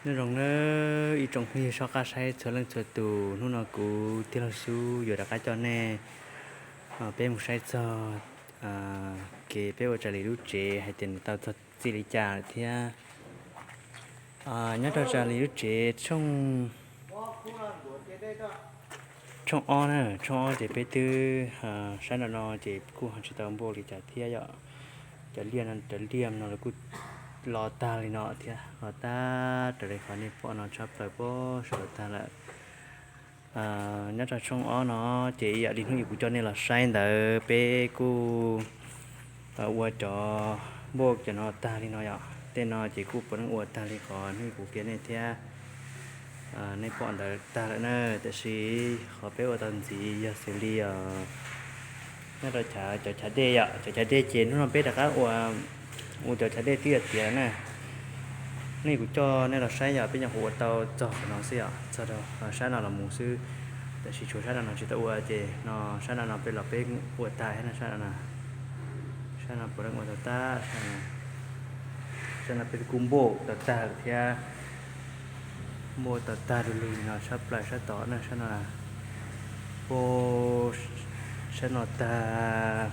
Nyob zoo nawb ib tsoom phooj ywg soj qab saib txhua leej txhua tus, hnub no kuv tij laug Xub yuav rov qab coj nej, peb mus saib txog kev peb ua Tsav Lis lub tsev hais tias nws tau txog txij li cas lawm thiab. Nyob rau Tsav Lis lub tsev tshooj, tshooj ob na, tshooj ob ces peb twb saib nram no ces kuj ho tsis tau npauj li cas thiab yom. Cov liaj no, cov liaj no los kuj los tag li no thiab, los tag raws li qhov nej pom no tshaj plaws pob saum los tag lawm. Nyob rau tshooj ob no ces ib yam li hnub ib kuv coj nej los saib ntawd peb kuj ua cov npauj cov no tag li no yom. Tej no ces kuj puav leej ua tag li qhov hnub ib kuv qhia nej thiab. Nej pom ntawd tag lawm na, tiam sis qhov peb ua tau ntxiv yog xws li nyob rau cov chav dej yom, cov chav dej ces hnub no peb rov qab ua, ua cov chav dej twb yog tiav na. Hnub ib kuv coj nej los saib yom, peb nyuam qhuav ua tau txog qhov no xwb yom, txog rau sab no los mus xwb, tiam sis tshuav sab no no tsis tau ua ces no sab no no peb los peb ua tag thiab na sab no na. Sab no puav leej ua tau tag, sab no peb kuj npauj tau tag lawm thiab. Npauj tau tag du lug li no tshaj plaws sab tod na, sab no na. Npauj sab no tag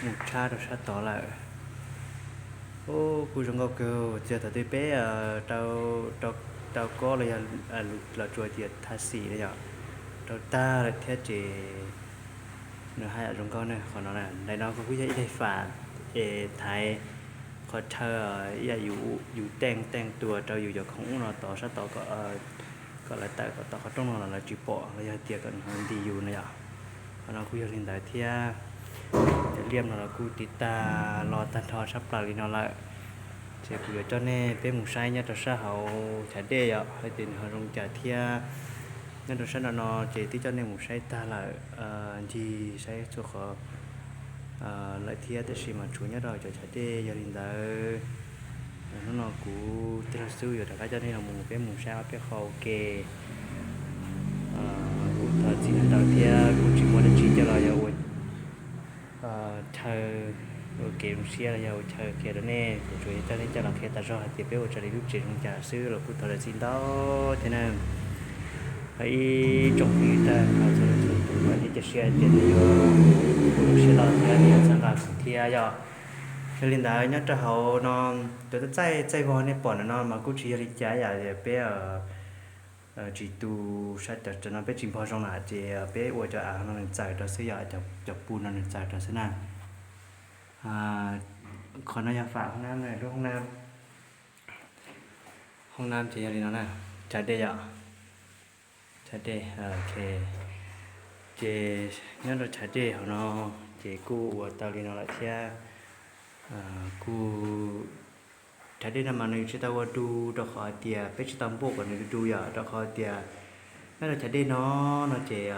mus tshab rau sab tod lawm. Kuj zoo nkauj kawg, txog thaum twg peb rau kob los yog los tsuas tias tha xim na yom, rau tag lawm thiab ces nws haj yam zoo nkauj na. Qhov no na, daim no kuj yog ib daim fam es thaiv qhov chaw ib yam yus teej teej tua rau yus cov khoom ub no tod sab tod kom lawv tawm kom tom qhov rooj no los lawv tsis pom los yog hais tias kom nws ho nti yus na yom. Qhov no kuj yog li ntawd thiab. Cov liaj no los kuj tiv tag los tag nrho tshaj plaws li no lawm. Ces kuv yuav coj nej peb mus saib nyob rau sab hauv chav dej yom, hais tias nws ho zoo cas thiab. Nyob rau sab no no ces twb coj nej mus saib tag lawm, ncig saib txhua qhov lawm thiab, tiam sis mas tshuav nyob rau cov chav dej. Yog li ntawd, hnub no kuv tij laug Xub yuav rov qab coj nej los mus peb mus saib ob peb qho ua ke. Kuj thov txim ntau thiab kuj tsis muaj dab tsi coj los yog ua chaw ua kev zoo siab los yog ua chaw qhia rau nej, kuv tsuas yog coj nej coj los qhia tas zog hais tias peb ua Tsav Lis lub tsev zoo cas xwb los kuj thov zam txim ntau thiab na. Ib tsoom phooj ywg tag nrho txhua leej txhua tus, vam thiab cia siab hais tias nej yuav ua lub siab loj thiab nej yuav txhawb nqa kuv thiab yom. Yog li ntawd nyob rau hauv no, cov txaij txaij vog nej pom ntawm no mas kuj tsis yog li cas yom, peb tsis tu, sab cov no peb tsis npog zoo na ces peb ua cov av no nws txawm rau xwb yom, cov pus no nws txawm rau xwb na. Qhov no yog fam hoob nab, lub hoob nab, hoob nab ces yog li no na, chav dej yom, chav dej, ok. Ces nyob rau chav dej hauv no ces kuj ua tau li no lawm thiab. Kuj, chav dej no mas nws tsis tau ua du rau qhov hais tias peb tsis tau npauj kom nws du du yom, rau qhov hais tias nyob rau chav dej no no ces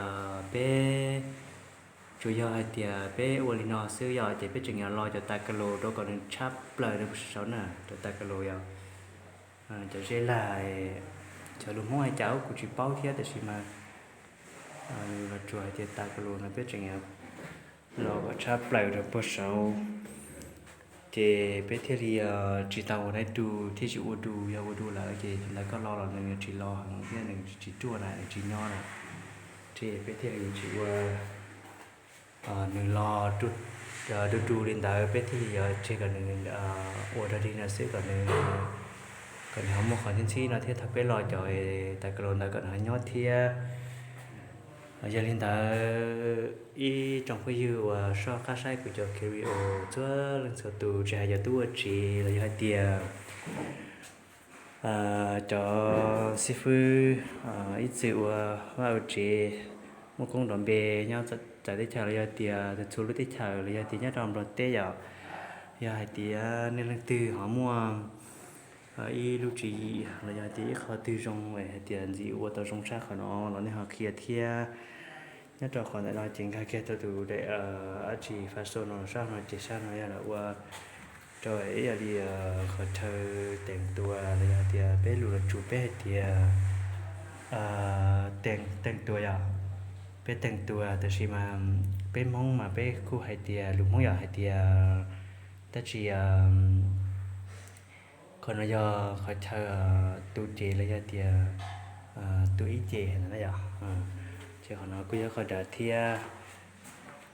peb tsuas yog hais tias peb ua li no xwb yom, ces peb tseem yuav lo cov tas kas lus rau kom nws tshab plaws rau saud na, cov tas kas lus yom. Cov zeb lag, cov lus Hmoob hais cas kuv tsis paub thiab, tiam sis mas los tsuas hais tias tas kas lus no peb tseem yuav lo kom tshab plaws rau puag saud, ces peb thiaj li tsis tau ua du, thiaj tsis ua du. Yog ua du lawm ces ntawd koj lo los nws yuav tsis lo heev thiab nws tsis ruaj na, nws tsis nyob na. Ces peb thiaj li tsis ua nws lo du du li ntawd, peb thiaj li yuav tseg kom nws ua rau li no xwb kom nws, kom nws ho muaj qhov ntxhib ntxhib no thiab thaum peb lo cov tas kas lus ntawd kom nws ho nyob thiab. Yog li ntawd ib tsoom phooj ywg uas soj qab saib kuv cov video txhua leej txhua tus, tsis hais cov tub ua tsev los yog hais tias cov xib fwb ib txwm ua vaj ua tsev, muaj koob nrov npe nyob txawv teb chaws los yog tias txhua lub teb chaws los yog tias nyob rau Nplog teb yom, yog hais tias nej leej twg ho muaj ib lub tswv yim los yog tias ib qho twg zoo hais tias ntxim ua tau zoo sab qhov no los nej ho qhia thiab. Nyob rau qhov ntawm no ces nkag kiag rau tus daim dab tsi fa so no sab no ces sab no yog ua rau ib yam li qhov chaw teev tua los yog tias peb lus los tsuas peb hais tias teev tua yom, peb teev tua, tab sis mas peb Hmoob mas peb kuj hais tias lus Hmoob yom hais tias dab tsi, qhov Qhov no yog qhov chaw tu cev los yog tias tu ib ce no na yom. Ces qhov no kuj yog qhov dav thiab.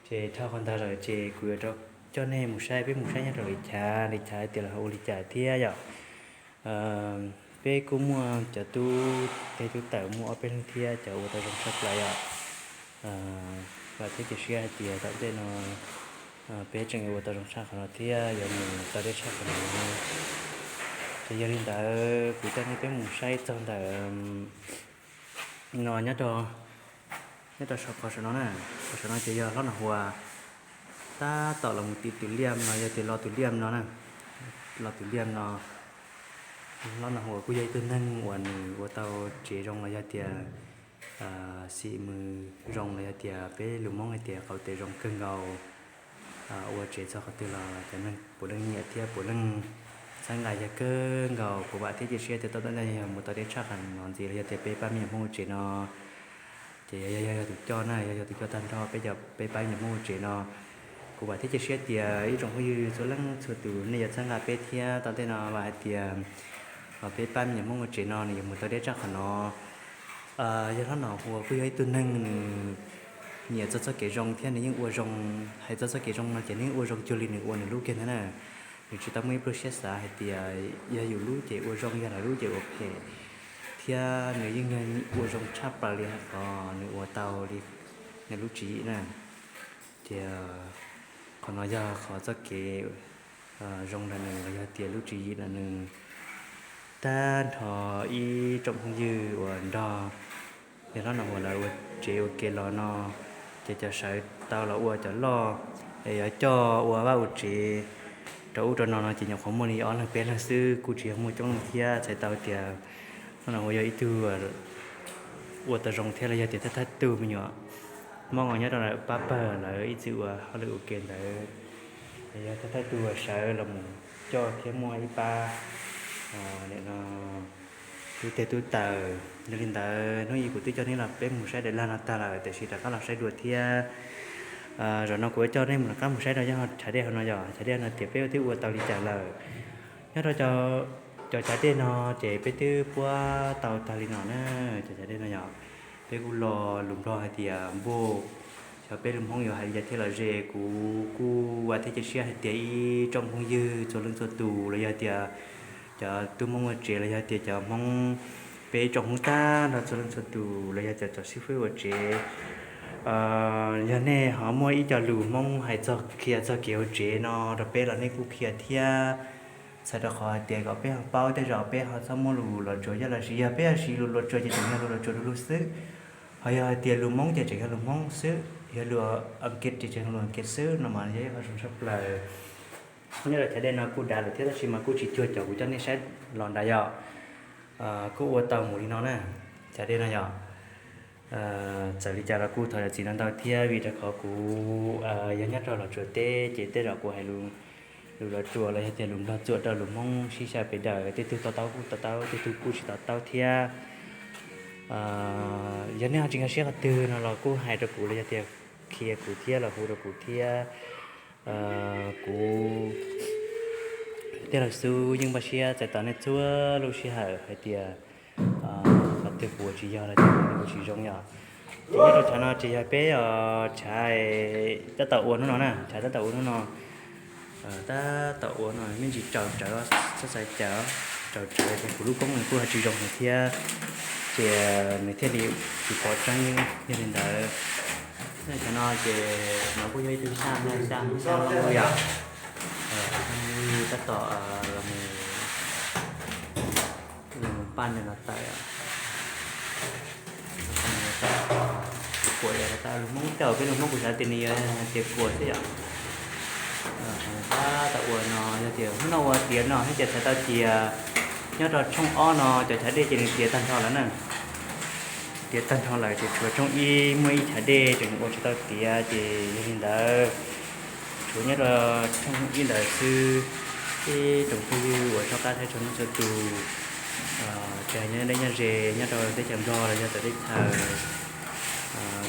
Ces dhau qhov ntawd lawm ces kuv yuav rov coj nej mus saib, peb mus saib nyob rau Lis Chav, Lis Chav tias lawv ho ua li cas thiab yom. Peb kuj muaj cov tub teg tub tawm muaj ob peb leeg thiab cov ua tau zoo tshaj plaws yom. Vam thiab cia siab hais tias tom ntej no peb tseem yuav ua tau zoo tshaj qhov no thiab yuav mus tau deb tshaj qhov no. Ces yog li ntawd kuv coj nej peb mus saib txog ntawm no nyob rau, nyob rau saum qhov saum no na. Qhov saum no ces yog hlob Nom Huas tab tom los mus tim tus liaj no, yog tias los tus liaj no na, los tus liaj no. Hlob Nom Huas kuj yog ib tug neeg uas nws ua tau tsev zoo los yog tias xim mws zoo los yog tias peb lus Hmoob hais tias qauv tes zoo kawg nkaus. Ua tsev txog qhov twg los cov neeg puav leej nyiam thiab puav leej txhawb nqa yawg kawg nkaus. Kuv vam thiab cia siab tias tom ntej no yog mus tau deb tshaj qhov no ntxiv los yog tias peb pab me nyuam Hmoob ua tsev no ces yog, yog, yog tus coj na, yog, yog tus coj tag nrho peb cov, peb pab me nyuam Hmoob ua tsev no. Kuv vam thiab cia siab tias ib tsoom phooj ywg txhua leej txhua tus nej yuav txhawb nqa peb thiab tom ntej no vam hais tias peb pab me nyuam Hmoob ua tsev no nws yuav mus tau deb tshaj qhov no. Yog hlob Nom Huas kuj yog ib tug neeg nws nyiam txog txoj kev zoo thiab nws yeej ua zoo, hais txog txoj kev zoo no ces nws yeej ua zoo cuag li nws ua nws lub kiag ntag na. Nws tsis tau muaj ib pluag siab xav hais tias yog yus lub ces ua zoo, yog lawv lub ces ua phem, thiab nws yeej yog ua zoo tshaj plaws li hais qhov nws ua tau li nws lub tswv yim na. Ces qhov no yog qhov txoj kev zoo ntawm nws los yog tias lub tswv yim ntawm nws. Tag nrho ib tsoom phooj ywg uas nrog yog hlob Nom Huas lawv ua tsev ua ke los no, ces cov sawv tau los ua cov loj es yuav coj ua vaj ua tsev rau ub rau no no ces nyuam qhuav muaj li ob leeg peb leeg xwb, kuj tsis yog muaj coob leej thiab. Txhais tau tias hlob Nom Huas yog ib tug ua tau zoo thiab los yog tias thawj thawj tug me nyuam Hmoob nyob rau pab pawg lawv ib txwm ua hauj lwm ua ke ntawd, yog thawj thawj tug sawv los mus coj thiab muaj ib pab nim no tub teg tub taws. Yog li ntawd hnub ib kuv twb coj nej los peb mus saib daim lag no tag lawm, tiam sis rov qab los saib dua thiab. Zaum no kuv coj nej mus rov qab mus saib rau yog chav dej hauv no yom, chav dej no tias peb twb ua tau li cas lawm. Nyob rau cov chav dej no ces peb twb puab tau tag li no na, cov chav dej no yom. Peb kuj lo lus Nplog hais tias npuj, xyov peb lus Hmoob yuav hais li cas thiab los ze. Kuv kuj vam thiab cia siab hais tias ib tsoom phooj ywg txhua leej txhua tus los yog tias cov tub Hmoob ua tsev los yog tias cov Hmoob, peb ib tsoom Hmoob tag nrho txhua leej txhua tus los yog tias cov xib fwb ua tsev, yog nej ho muaj ib co lus Hmoob hais txog, qhia txog kev ua tsev no rau peb los nej kuj qhia thiab. Txhais rau qhov hais tias kom peb ho paub tej zaum peb ho txhob muaj lus los tsuas yog los sis yog peb ho siv lus los tsuas ces tseem yog lus los tsuas du lug xwb. Ho yog hais tias lus Hmoob ces tseem yog lus Hmoob xwb, yog lus Askiv ces tseem yog lus Askiv xwb no mas yog ib qho zoo tshaj plaws. Nyob rau chav dej no kuj dav lawm thiab tab sis mas kuj tsis cuag cov kuv coj nej saib los nrad yom. Kuj ua tau mus li no na, chav dej no yom. Txawm li cas los kuj thov zam txim no ntau thiab vim rau qhov kuv yog nyob rau Los Tsuas teb ces tej zaum kuv hais lus Los Tsuas los yog tias lus Nplog txuam rau lus Hmoob sib xyaw pes daws, tej tug to taub kuj to taub, tej tug kuj tsis to taub thiab. Yog nej ho tsis nkag siab qhov twg no los kuj hais rau kuv los yog tias qhia kuv thiab los hu rau kuv thiab. Kuv tej laus xub yeej npaj siab txais tos nej txhua lub sij hawm hais tias qhov twg kuv ua tsis yog los tias qhov twg kuv tsis zoo yom. Ces nyob rau chav no ces yog peb os, chav tab tom ua hnub no na, chav tab tom ua hnub no, tab tom ua no me ntsis tsaus tsawv, txhob xav cas, tsaus tsawv ces kuv lub koob nws kuj ho tsis zoo heev thiab, ces nws thiaj li tsis pom tseeb. Yog li ntawd, chav no ces no kuj yog ib tug xyaj nplooj, xyaj nplooj yom, tab tom los mus paj nws no tawm. Kuam yog tau lus Hmoob, tej zaum peb lus Hmoob kuv xav tias nws yog tias kuam xwb yom. Tab tom ua no yog tias hnub no ua tiav no thiab ces txhais tau tias nyob rau tshooj ob no cov chav dej ces nws tiav tag nrho lawm na. Tiav tag nrho lawm ces tshuav tshooj ib muaj ib chav dej tseem ua tsis tau tiav, ces yog li ntawd tshuav nyob rau tshooj ib ntawd xwb. Ib tsoom phooj ywg uas soj qab saib txhua hnub txhua tus, tsis hais nyob deb nyob ze, nyob rau teb chaws Nplog los yog txawv teb chaws,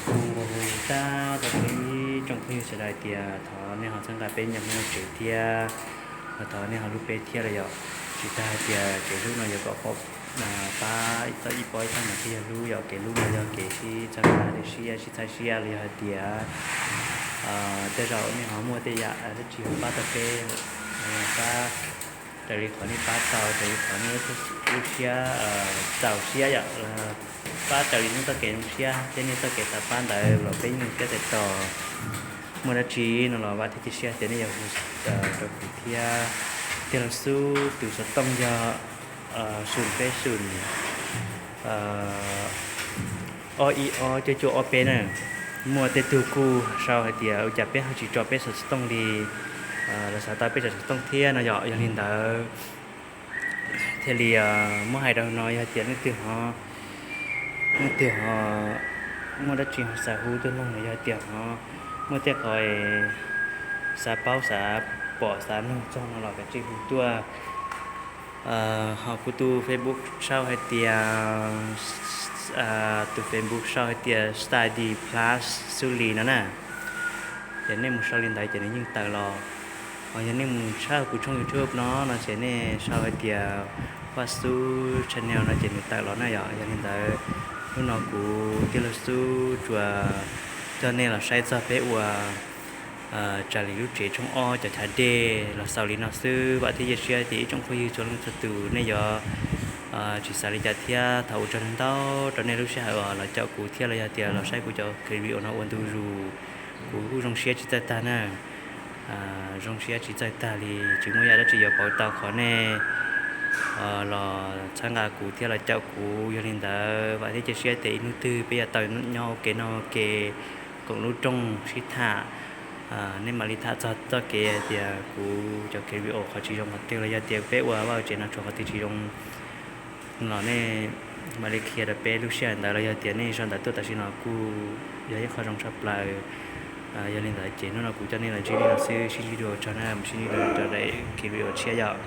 kuv nqua hu tag rau ib tsoom phooj ywg sawv daws tias thov nej ho txhawb nqa peb nyob Hmoob ua tsev thiab, ho thov nej ho hlub peb thiab los yom. Tsis tas hais tias kev hlub no yuav kom pab tau ib pob ib txhab mas thiaj yog hlub, yog kev hlub no yog kev sib txhawb siab, sib txhawb siab los yog hais tias tej zaum nej ho muaj tej yam dab tsi ho pab tau peb, pab raws li qhov nej pab tau, raws li qhov nej lub siab txaus siab yom, pab raws li nej txoj kev zoo siab thiab nej txoj kev xav pab ntawd los peb yeej tab tom muaj dab tsi no los vam thiab cia siab tias nej yuav hu rau kuv thiab. Tiag los xub tus xov tooj yog xoom peb xoom ob ib ob cuaj cuaj ob peb na. Muaj tej tug kuj sau hais tias ua cas peb ho tsis tso peb xov tooj li, lawv xav tau peb tso xov tooj thiab no yom. Yog li ntawd thiaj li muab hais rau no, yog tias leej twg ho, leej twg ho muaj dab tsi ho xav hu tuaj noog los yog tias ho muaj tej qhov xav paub xav pom xav noog txog no los kav tsij hu tuaj. Ho kuv tus Facebook sau hais tias, tus Facebook sau hais tias Study Plus Xuli no na. Ces nej mus sau li ntawd ces nws yeej tawm los. Ho yog nej mus tshawb kuv tshooj YouTube no no ces nej sau hais tias Vaj Xub Channel no ces nws tawm los na yom. Yog li ntawd hnub no kuv Tij Laug Xub tsuas coj nej los saib txog peb ua Tsav Lis lub tsev tshooj ob cov chav dej los xaus li no xwb. Vam thiab cia siab tias ib tsoom phooj ywg txhua leej txhua tus nej yuav tsis xav li cas thiab thov ua tsaug ntau rau nej lub sij hawm uas los caum kuv thiab los yog tias los saib kuv cov clip video no ua ntu zus. Kuv kuj zoo siab tsis txawj tag na, zoo siab tsis txawj tag li, tsis muaj yam dab tsi yuav pauv tau qhov nej los txhawb nqa kuv thiab los caum kuv. Yog li ntawd vam thiab cia siab tias ib hnub twg peb yuav tau nyob ua ke noj ua ke koom lub rooj sib tham, nej mam li tham txog txoj kev hais tias kuv cov clip video qhov tsis zoo qhov twg los yog tias peb ua vaj ua tsev no tshuav qhov twg tsis zoo los nej mam li qhia rau peb lub sij hawm ntawd los yog tias nej sau ntawv tuaj tam sim no kuj yog ib qho zoo tshaj plaws. Yog li ntawd ces hnub no kuv coj nej los ntsib li no xwb, sib ntsib dua tsaug na, sib ntsib dua rau daim clip video tshiab yom.